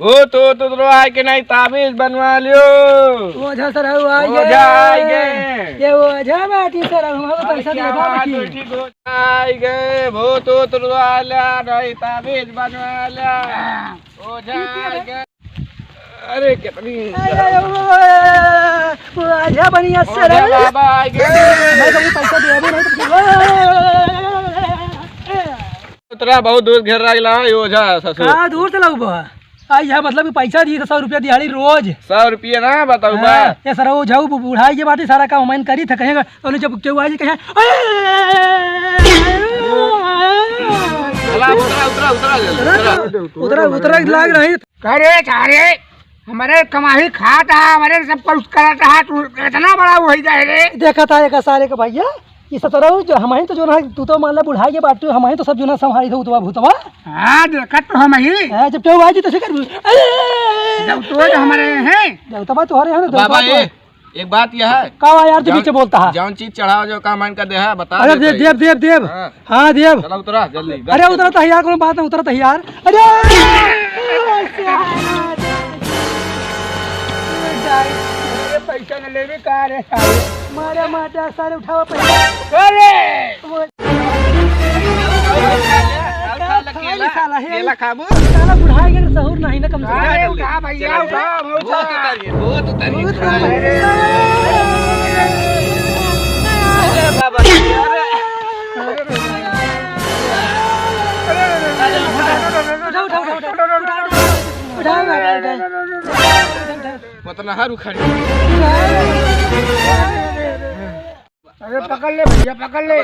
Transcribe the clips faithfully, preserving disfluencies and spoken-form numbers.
भूत ऊत उतरो आए के नहीं, ताबीज बनवा लियो। ओझा सरऊ आए गे। ओझा आए गे। ये ओझा बाटी सरऊ, हम पैसा दे बाटी। ठीक ओझा आए गे, भूत ऊत उतरो आए ला, नहीं ताबीज बनवा ला। ओझा आए गे। अरे कितनी अरे, ओ, ओ, ओझा बनिया सरऊ। ओझा बाबा आए गे। मैं कभी पैसा दे भी नहीं तो उतरा बहुत दूर घेर रहा है, ये ओझा ससुर। कहाँ दूर से लाऊ बा? आ, यह मतलब कि पैसा दी तो सौ रुपया दिहाड़ी रोज। सौ रुपया ना बताऊ बा। हाँ, ये सारा ओझा बु-, बुढ़ाई के बाटे, सारा काम हमन करी था, कहेगा, तो जब केहू आई कहे, चला, उतरा, उतरा, उतरा, जल्दी, उतरा। उतरा, उतरा, उतरा लाग रही। अरे सारे, हमारे कमाई खात है, हमारे सब कुछ करत है, तू इतना बड़ा हो जाए रे। देखा था एक सारे के भैया, ई सतरऊ जो हमही तो जो ना, तू तो मान ला बुढ़ा के बाटू, हमही तो सब जो ना संभाली दो उतवा भूतवा। हाँ, देखत तो हमही। हाँ, जब केहू आ जी तो से कर। जब तो हमारे हैं। जब तबा तोहरे है ना, बाबा, जब ये, एक बात यह है। का बा यार, जो जौन, बीच में बोलता है? जौन चीज चढ़ाओ जो का मन का देहा, बता अरे दे देव, भाई। देव, देव, देव। हाँ। हाँ, देव। चला उतरा, जल्दी। अरे उतरा तो यार, कोनो बात ना, उतरा तो यार। अरे! अरे, पैसा न लेवे का रे सारे? मारा माटा सारे, उठावा पैसा। अरे! वो उठा ले, केला, साला है। केला खाबू? साला बुढ़ाई के सहूर नहीं ना कम से कम। अरे, उठा भैया, उठा, उठा। बहुत उतारिए, बहुत उतारिए। बहुत उतारिए। अरे बाबा, अरे। उठा, उठा, उठा, उठा। उठा, उठा, उठा, उठा। उठा, उठा, उठा। पतनहा रुखड़ी। अरे पकड़ ले भैया, पकड़ ले।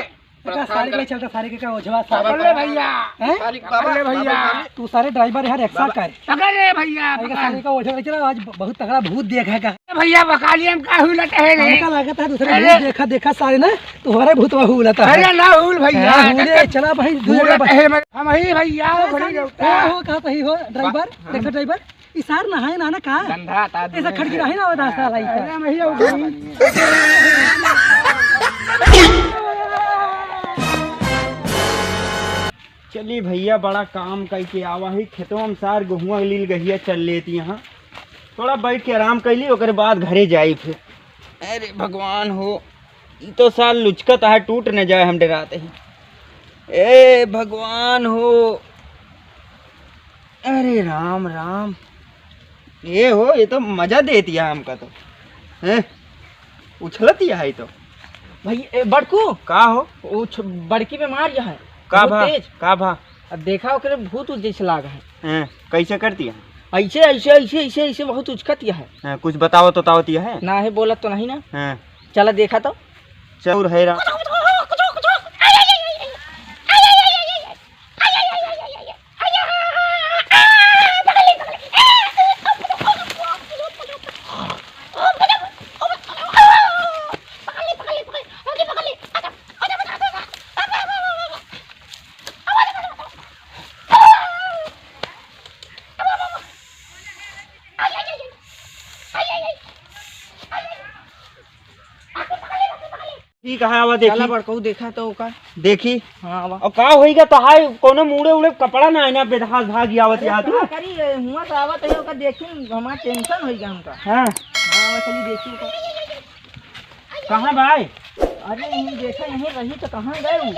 एका सारे के चलता, सारे के का ओझवा सारे पकड़ ले भैया। हैं? पकड़ ले भैया। तू सारे ड्राइवर यार, एक्सा कर। पकड़ ले भैया, अरे पकड़। सारे का ओझवा चला, आज ब-, बहुत तगड़ा भूत देखा का। भैया बकालिया में का हुलत है रे? हमका लागत है दूसरे अरे। भूत देखा, देखा सारे ना, तुम्हारे भूतवा हुलत है। अरे ना हुल भैया। हाँ, हुले, चला भाई, दू जगह पर। हम ही भैया, अरे भैया। सारे, का हो, कहाँ सही हो, ड्राइवर? हाँ। देखो ड्राइवर, ई सार नहाए ना, ना का? गंधा ता ऐसा खड़की रहे ना, बता साला ई का। अरे भैया, उठा। चली भैया, बड़ा काम कइके आवा ही, खेतवा में सार गोहुआ लील गहिया चल लेती यहाँ। थोड़ा बैठ के आराम कइली, ओकरे बाद घरे जाई फिर। अरे भगवान हो, ई तो सार लुचकत है, टूट न जाए, हम डराते हैं। ए भगवान हो, अरे राम राम। ये हो, ये तो मजा देती है हमका तो। हैं? उछलती है तो। भाई, ए, बड़कू। का हो? वो छ-, बड़की बीमार है। का बहुत भा? तेज। का भा? अब देखा ओकरे भूत उत जैसे लाग है। हैं, कैसे करती है? ऐसे, ऐसे, ऐसे, ऐसे, ऐसे बहुत उचकती है। हैं, कुछ बताओ तो तावती है? ना है, बोलत तो नहीं ना। हैं। चला देखा तो। चौर है रा। ठीक है, आवा देखी। चला बड़कऊ देखा तो ओका। देखी। हाँ, आवा। और का होइगा तो हाय, कोनो मुड़े उड़े कपड़ा ना है ना, बेदहास भाग आवत तो यार तू। का करी, हुआ तो आवत है, ओका देखी, हमार टेंशन होइगा हमका। हाँ। हाँ, चली देखी ओका। कहाँ भाई? अरे, यहीं देखा, यहीं रही तो कहाँ गए वो?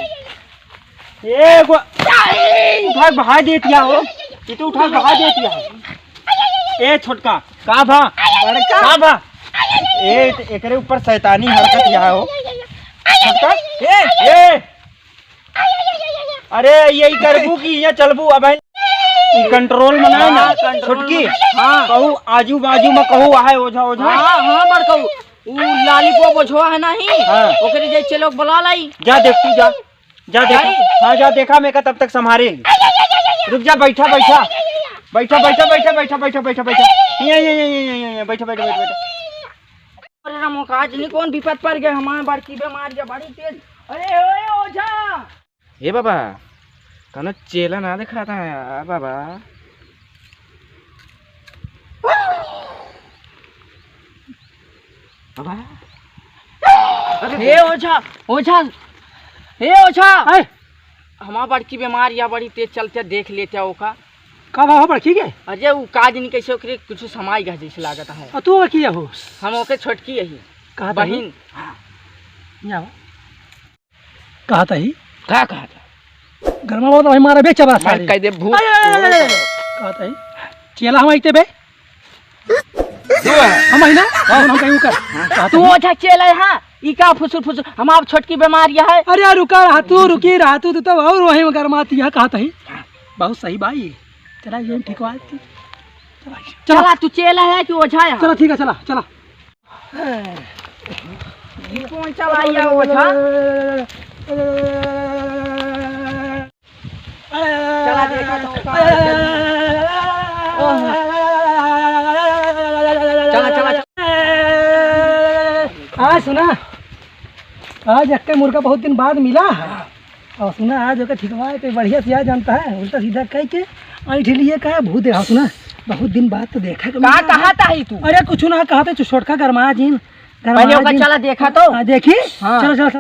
ए, गो-, उठा के बहा देतिया हो। ये तो उठा के बहा देतिया हो। ए, छोटका, का भा? बड़का। का भा? ए, त एकरे ऊपर शैतानी हरकत यहाँ हो। छोटका, ए, ए। अरे, यही करबू कि यहाँ चलबू? अब ई कंट्रोल में ना है ना, हाँ, कंट्रोल छोटकी। में। हाँ। कहू आजू बाजू में कहू आहे ओझा, ओझा। हाँ, हाँ, बड़कऊ। ऊ लालीपॉप ओझवा है नाही? हाँ। ओकरे जैसे लोग बुला लाई। जा देख तू, जा। जा देखा। अरे। हाँ, जा देखा, मैं का तब तक संभारे। रुक जा, बैठा, बैठा। बैठा, बैठा, बैठा, बैठा, बैठा, बैठा। ये, ये, बैठा, बैठा, बैठा, बैठा। अरे राम, का आज नहीं कौन विपद पड़ गया, हमारे बड़की बीमार या बड़ी तेज। अरे ओए ओझा। ए बाबा, कौनो चेला ना दिखाता है यार बाबा। बाबा। अरे हे ओझा, ओझा, हे ओझा। आय। हमार बड़की बीमार या बड़ी तेज चलते, देख लेते ओका। का भाव बड़की के? अरे, उ का जनी कैसे ओकरे कुछ समाई गा जैसे लागत है। आ, तू ओकर की हो? हम ओके छोटकी यही। कहा था बहिन। यहाँ आओ। कहा था ही? का कहा था? गरमा बहुत भाई मारा बेचा बड़ा मार सारे। कह दे भूत। अरे, अरे, अरे, अरे। कहा था ही? चेला हम आइते बे। तू है? हम आई ना? हाँ। हम कहीं कर। कहा था तू ही? ओझा चेला है, हाँ? ई का फुसुर फुसुर? हम आप छोटकी बीमारी है। अरे यार, रुका रहा तू, रुकी रहा तू, तू तो और वहीं में गरमाती है, कहा था ही? बहुत सही भाई। चला, ये ठीक बात थी। चला, चला। चला, तू चेला है कि ओझा है? चला, ठीक है, चला, चला। ये कौन चला आया ओझा? चला देखा तो का है। चला, चला, चला। हाँ, सुना, आज अक्के मुर्गा बहुत दिन बाद मिला है। और सुना, आज ओकर ठिकवा पे बढ़िया से आ जानता है, उल्टा सीधा कह के ऐंठ लिए का भूत देखा। सुना, बहुत दिन बाद तो देखा कि का मिला। कहा था ही तू? अरे कुछ ना कहा था, छोटका गरमा जिन, गरमा पहले ओकर जिन। चला देखा तो। हाँ, देखी? हाँ। चलो, चलो, चलो।